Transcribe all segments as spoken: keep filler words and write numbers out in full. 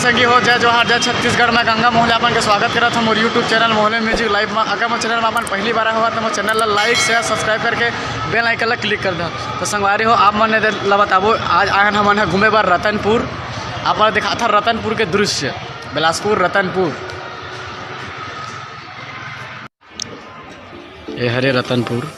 संगी हो, जय जोहार, जय छत्तीसगढ़। मैं गंगा मोहले अपन के स्वागत करत हूँ मोर YouTube channel Mohle music live में। अगर मोर चैनल में अपन पहली बार आए हो तो मोर चैनल ला like, share, subscribe करके bell icon ला click कर दो। तो संगवारी हो, आप मन ला बताबो, आज आए हन हमन ह घूमे बर रतनपुर। आप मन ला दिखात हन रतनपुर के दृश्य, बिलासपुर रतनपुर। ए हरे रतनपुर।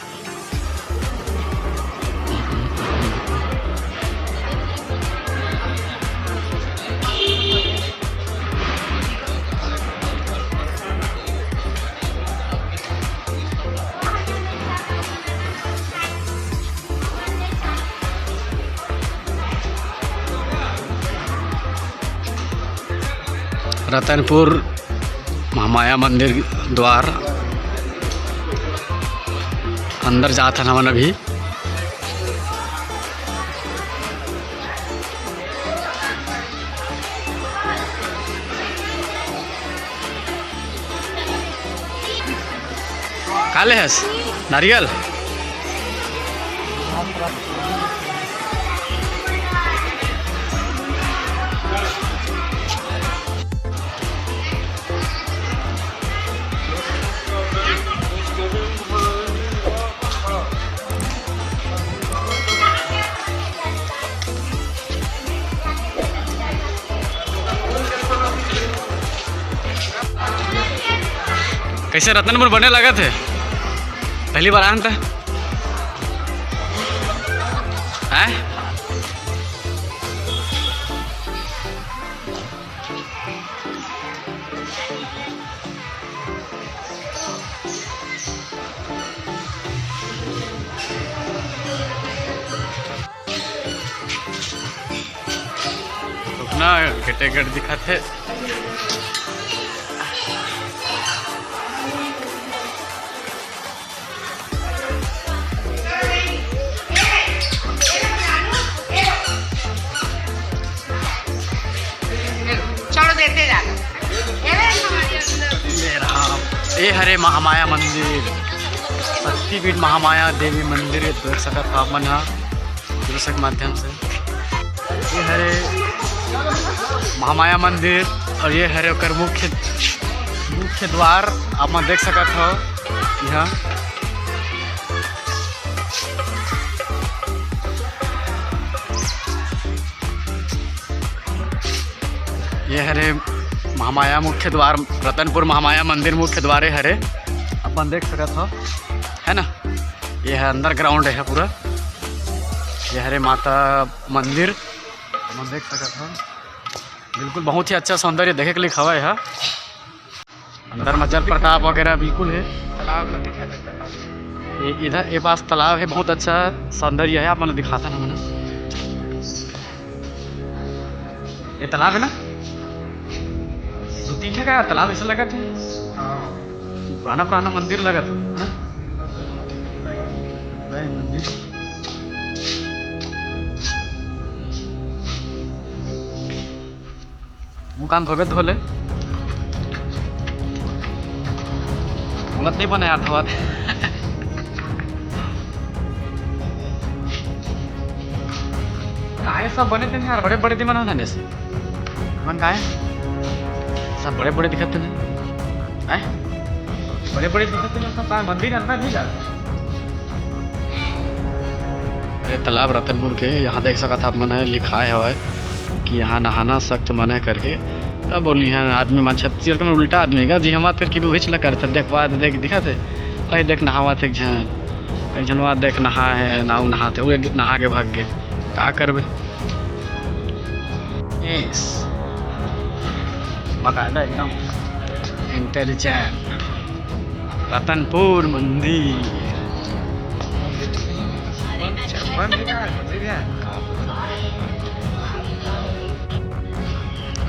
रतनपुर महामाया मंदिर द्वार अंदर जात हन हमन अभी। का ले हस? नारियल? कैसे रतनपुर बने लगत हे? पहली बार आन त? हैं? रुकना, गेटे गेट दिखत हे। चलो देते जाना। ए राम, ए हरे महामाया मंदिर, शक्तिपीठ महामाया देवी मंदिर, ये देख सकत हो आप मन ह दृश्य के माध्यम से। ये हरे महामाया मंदिर और ये हरे ओकर मुख्य, मुख्य द्वार आप मन देख सकत हो यहाँ। ये हरे महामाया मुख्य द्वार, रतनपुर महामाया मंदिर मुख्य द्वारे हरे, अपन देख सकत हो, है ना। ये है अंडरग्राउंड है पूरा। ये हरे माता मंदिर, अपन देख सकत हो, बिल्कुल बहुत ही अच्छा सौंदर्य देखे के लिए हवा है। अंदर म जल प्रताप वगैरह बिल्कुल हे। तालाब ल दिखा देता। ये इधर ये पास तालाब हे, बहुत अच्छा सौंदर्य हे, आप मन ल दिखाथन हमन। ये तालाब हे ना, दू तीन ठे का तालाब ऐसा लगत हे। हाँ। पुराना पुराना मंदिर लगत हे ना? मंदिर। मुँह कान धोबे धो ले। बोलत नहीं बने यार, धोवत। काहे सब बने थे यार, बड़े बड़े दिमाग होता है। मन काहे सब बड़े बड़े दिखते हैं, हैं? बड़े बड़े दिखते हैं सब, काहे मंदिर अंदर नहीं जाते? ये तालाब रतनपुर के, यहाँ देख सकत आप मन ह, लिखाय हवय कि यहाँ नहाना सख्त मना करके। अब बोली, यहाँ आदमी मन छत्तीसगढ़ के उल्टा आदमी का, जी हम बात करके भी वही चला करते। देख, वहाँ देख, दिखत हे, कहीं देख नहावत हे एक झन, एक झन वहाँ देख नहा हे, नाव नहाते हुए नहा के भाग गए। का करबे? यस, बकायदा एकदम इंटेलिजेंट। रतनपुर मंदिर।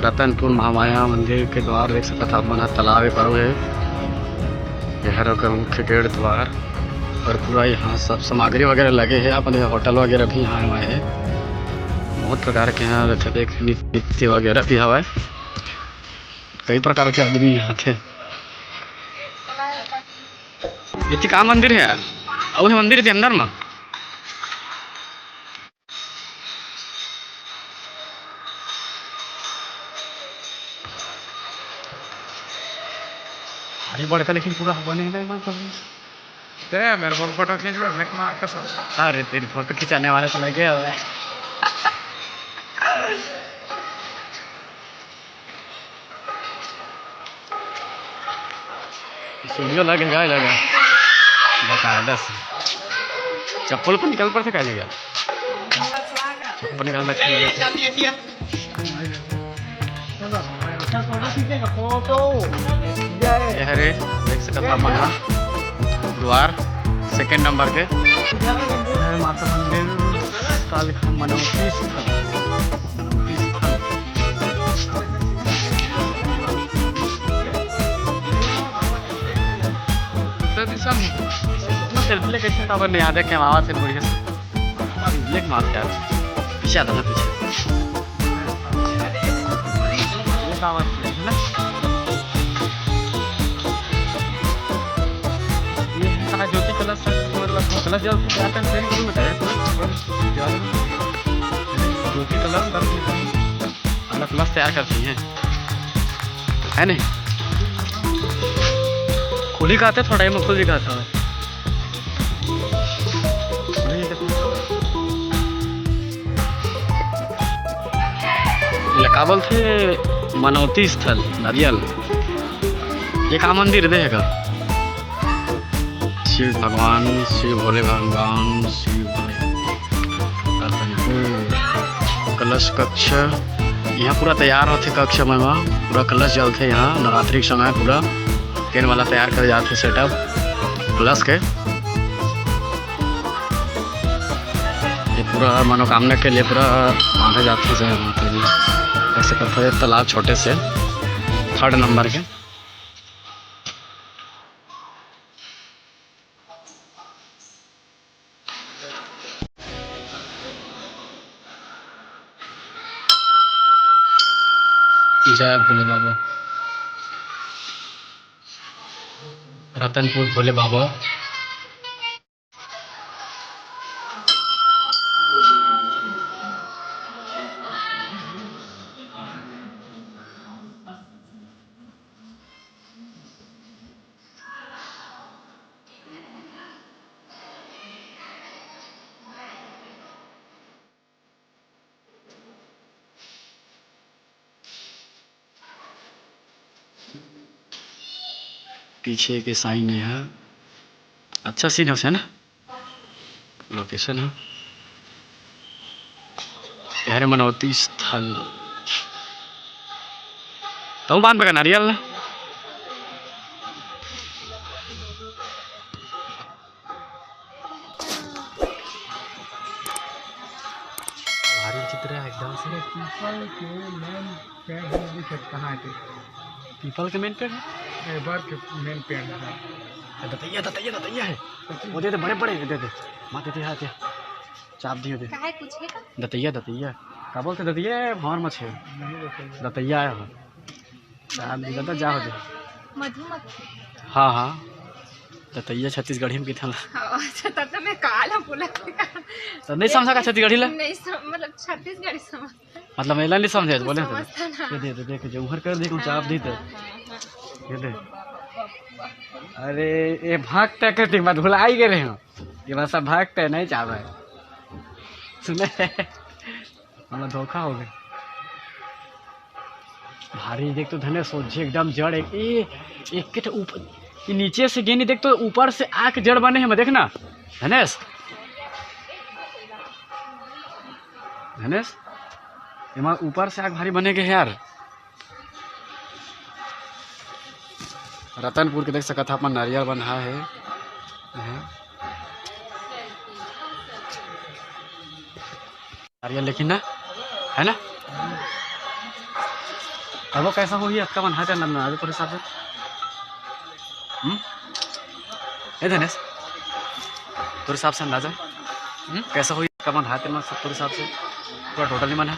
रतनपुर महामाया मंदिर के द्वार देख सकत ह आप मन ह, तालाब ए परो हे। ये हर ओकर मुख्य गेट द्वार और पूरा यहाँ सब सामग्री वगैरह लगे हे। अपन यहाँ होटल वगैरह भी यहाँ हवय हे, बहुत प्रकार के यहाँ रथे देख, नृत्य वगैरह भी हवय। कई प्रकार के आदमी आथे। ये का मंदिर हे यार? अउ ये मंदिर के अंदर मा। अरे बड़का, लेकिन पूरा बने नहीं, मैं कभी। ते मेरे को फोटो खींच लो, मैं मार कसम। अरे, तेरी फोटो खिंचाने वाले तो लगे हुए हैं। स्टूडियो लगे, गाय लगे। बकायदा से। चप्पल पर निकल पड़ते, काहे नहीं गया? चप्पल निकालना चाहिए। ये हरे, देख सकत हव मन ह, द्वार सेकंड नंबर के। जय माता मंदिर, काली मनौती स्थल, मनौती स्थल। सेल्फी ले कैसे काबर नहीं आते, कैमरा से बढ़िया से। लेक मार यार, पीछे आता ना, पीछे। ये काम है ना? ये है ज्योति कलश, मतलब कलश जल से क्या करते हैं, नहीं बताया तो। ज्योति कलश सर अलग कलश तैयार करती हैं, है नहीं? खुली का आते थोड़ा, ये खुली का आता है। ये का बोलथे? मनौती स्थल, नरियल। ये का मंदिर दे हे का? शिव भगवान, शिव भोले भगवान, शिव भोले। कलश कक्ष, यहाँ पूरा तैयार होथे कक्ष में, पूरा कलश जलथे यहाँ नवरात्रि के समय, पूरा टेंट वाला तैयार करे जाथे सेटअप कलश के। ये पूरा मनोकामना के लिए पूरा बांधे जाथे, जय माता दी। ऐसे करते हुए तालाब छोटे से थर्ड नंबर के। जय भोले बाबा, रतनपुर भोले बाबा। पीछे के साइन हे, अच्छा सीन हे ना, लोकेशन हे। ये हरे मनौती स्थल। तहूँ बांध बगा नारियल। भारी चित्र हे एकदम से। पीपल के मेन पेड़ हे, दिखत कहाँ हे? पीपल के मेन पेड़ हे? ए, बर के मेन पेड़ हे। ए, दतैया, दतैया, दतैया हे। वो दे दे, बड़े बड़े, दे दे। माँ दे दे, हाँ, दे। चाप दियो दे। काहे कुछ हे का? दतैया, दतैया। का बोलथे दतैया? हमार मछ हे। नहीं दतैया। दतैया हे वो। चाप दे, दतैया जा हो दे। मधुमक्खी। हाँ, हाँ। दतैया छत्तीसगढ़ी में किथे ला। हाँ, अच्छा, तब तो मैं काला बोला। तो नहीं समझा का छत्तीसगढ़ी ला? नहीं सम-, मतलब छत्तीसगढ़ी समझ। मतलब, एला नहीं समझे, बोले तो। समझता ना। ये दे, दे, देख, जो उहर कर दे, कुछ आप हाँ, दी तो। हाँ, हाँ, हाँ। ये दे। अरे, ये भक्त है, करती मत भुलाई गए रहे हो। ये बस अब भक्त है, नहीं चाहता है। सुने? मतलब, धोखा हो गया। भारी देख तो धने सोझे एकदम जड़ एक, ए, एक के ठो ऊपर, ये नीचे से गेनी देख तो ऊपर से आके जड़ बने हे, मैं देखना। धनेश, धनेश, एमा ऊपर से आग भारी बने के हे यार। रतनपुर के देख सकत ह अपन नारियल बंधा हे। नारियल लेकिन ना, है ना? अब वो कैसा होही, अतका बंधा हे अंदाजा तोर हिसाब से? हम्म? ए धनेश, तोर हिसाब से अंदाजा? हम्म? कैसा होही? कम आधा तेल में सब पूरे हिसाब से पूरा टोटल नहीं बना।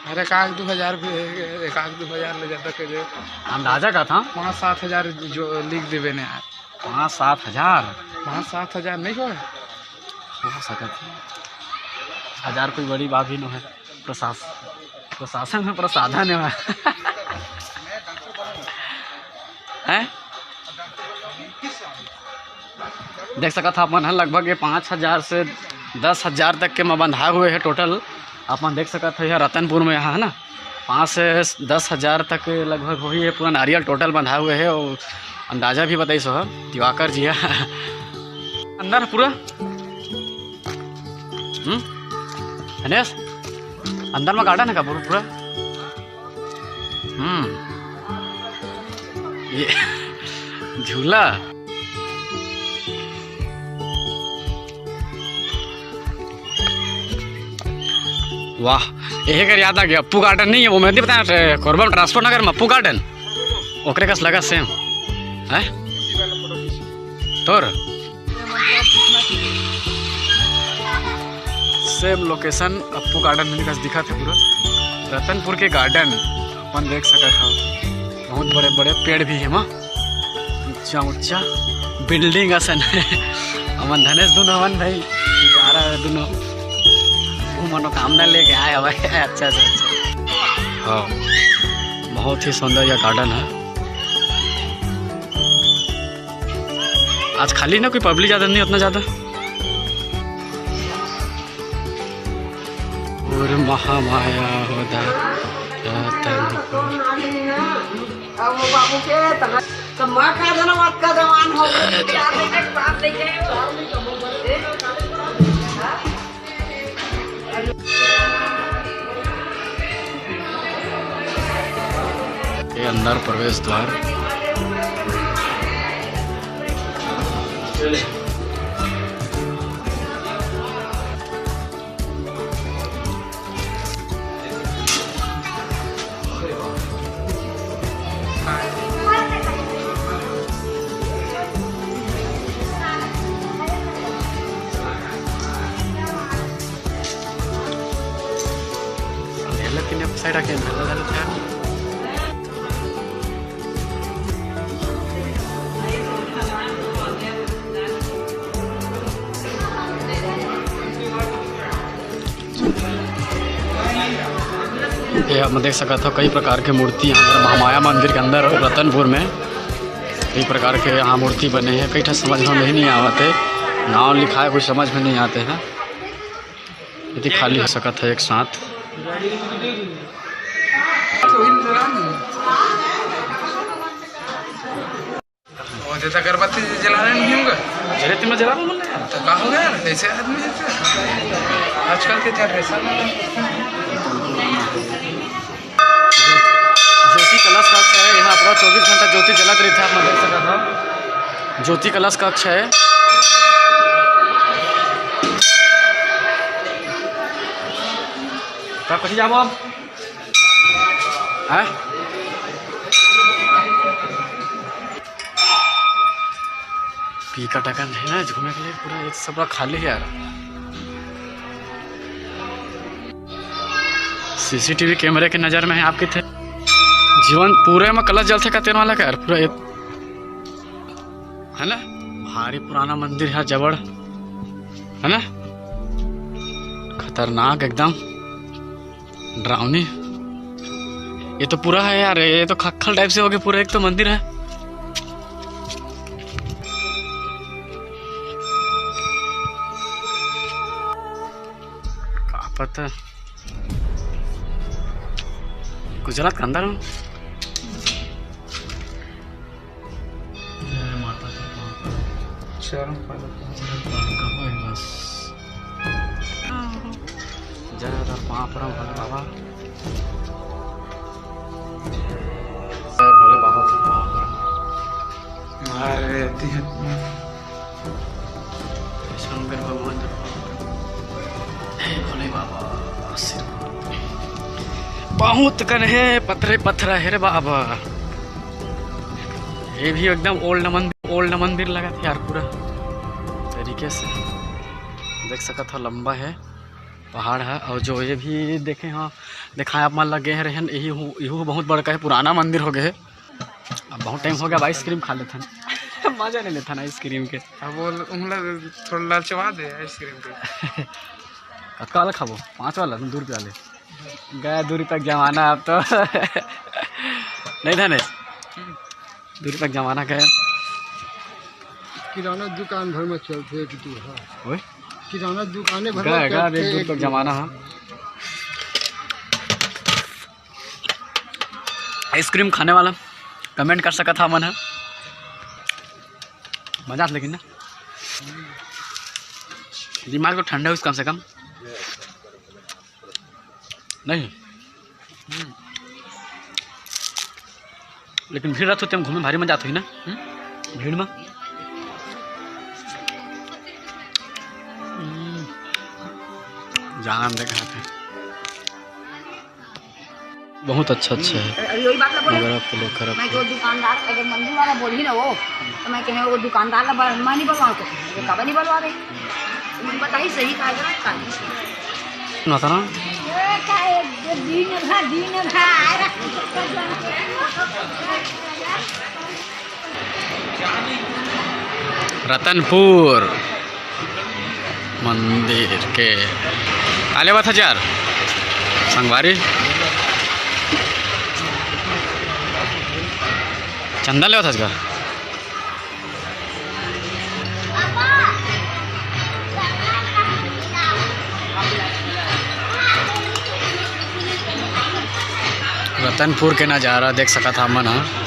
अरे, एक आध दो हजार भी, एक आध दो हजार ले जाता के दे। अंदाजा का था? पाँच सात हजार जो लिख देवे ने यार। पाँच सात हजार? पाँच सात हजार नहीं हो? हो सकत है। हजार कोई बड़ी बात ही नहीं है। प्रशास-, प्रशासन में प्रसाधन है। हैं? देख सकत ह अपन ह, लगभग ये पाँच हजार से दस हजार तक के म बंधा हुए हे टोटल। अपन देख सकत ह, यह रतनपुर में यहाँ है ना, पाँच से दस हजार तक लगभग होही हे पूरा नारियल टोटल बंधा हुए हे। और अंदाजा भी बताइस ह दिवाकर जी ह। अंदर पूरा, हम्म, धनेश, अंदर में गार्डन है का पूरा, पूरा? हम्म, ये झूला। वाह, यही कर याद आ गया, अप्पू गार्डन नहीं है वो, मैं नहीं बताया, कोरबा में ट्रांसपोर्ट नगर में अप्पू गार्डन, ओकरे कस लगा सेम है तोर। सेम लोकेशन अप्पू गार्डन में कस दिखत हे पूरा। रतनपुर के गार्डन अपन देख सकत हव, बहुत बड़े बड़े पेड़ भी हे मा, ऊंचा ऊंचा बिल्डिंग असन। हमन धनेश दुनो हमन भाई, जा रहा है दुनो, वो मनोकामना लेके आए हवे। अच्छा से अच्छा। हाँ, बहुत ही सुंदर यह गार्डन है। आज खाली ना, कोई पब्लिक ज़्यादा नहीं, उतना ज़्यादा। और महामाया होदा रतनपुर। अब वो बाबू के तंग-, तो माँ का जना मत का जवान हो गया। ये अंदर प्रवेश द्वार। अंधेला के लिए साइड आके अंधेला डालो क्या? ये आप देख सकत हो, कई प्रकार के मूर्ति यहाँ पर महामाया मंदिर के अंदर रतनपुर में कई प्रकार के यहाँ मूर्ति बने हैं। कई ठा समझ में नहीं, नहीं आवत है, नाम लिखा है, कुछ समझ में नहीं आते हैं। यदि खाली हो सकत है एक साथ। वो जैसा अगरबत्ती जलाने नहीं होगा। जरे तुम जला बोल रहे हैं। तो का हो गया? कैसे आदमी है? आजकल के जनरेशन में ज्योति कलश कक्ष है, यहाँ पूरा चौबीस घंटा ज्योति जलत रही था, आप देख सकत हो। ज्योति कलश कक्ष है। तब कथी जाबो अब? हैं? पी का टकन है ना घूमे के लिए, पूरा ये सब पूरा खाली है यार। सीसीटीवी कैमरे के नजर में है आपके थे। जीवन पूरे में कलश जलथे का तेल वाला का यार, पूरा ये, है ना? भारी पुराना मंदिर है जबड़, है ना? खतरनाक एकदम। डरावनी। ये तो पूरा है यार, ये तो खक्खल टाइप से हो गया पूरा, एक तो मंदिर है। का पता। गुजरात के अंदर हूँ। जय माता दी, पाँव परम। चरण पादुका। चरण पादुका होय बस। जय धर पाँव परम भोले बाबा। जय भोले बाबा के पाँव परम। अरे, ती- शंकर भगवान के पाँव परम। हे भोले बाबा, आशीर्वाद। बहुत कन हे, पथरे पथरा हे रे बाबा। ये भी एकदम ओल्ड मंदिर, ओल्ड मंदिर लगत हे यार, पूरा तरीके से देख सकत हो, लंबा है पहाड़ है। और जो ये भी देखे हो, दिखाए आप मन लगे हैं रहन, यही हु-, यहू बहुत बड़का है, पुराना मंदिर हो गए है। अब बहुत टाइम हो गया, अब आइसक्रीम खा लेथन। मजा ले लेथन आइसक्रीम के। अब वो उनला थोड़ा ललचवा दे आइसक्रीम के। कतका वाला खाबो? पाँच वाला, दो रुपया वाले। गया दो रुपया के जमाना अब तो। नहीं धनेश? दूर तक जमाना गया। किराना दुकान भर में चलते एक दू, हाँ। ओए? किराना दुकाने भर में गया, गया, चलते एक दूर तक जमाना, हाँ। आइसक्रीम खाने वाला comment कर सकत हा मन हा। मजा आत लेकिन ना, दिमाग तो ठंडा होइस कम से कम। नहीं। लेकिन भीड़ रहत होते, हम घूमे भारी मजा आत होही ना, हम्म? भीड़ में। हम्म। जाना देखा थे। बहुत अच्छा, अच्छा है। अरे, वही बात ला बोले। मगर आपको लोग खराब मैं को दुकानदार, अगर मंदिर वाला बोली ना वो, तो मैं कहे, वो दुकानदार ला ब-, मैं नहीं बोलवा तो, वो कब नहीं बोलवा रही? तुम बताइए, सही कहा, गलत कहा? सुना था ना? ये का एक दिन भर, दिन भर। रतनपुर मंदिर के आले बात हजार संगवारी चंदा लेवत हस का? रतनपुर के नज़ारा देख सकत हा मन ह।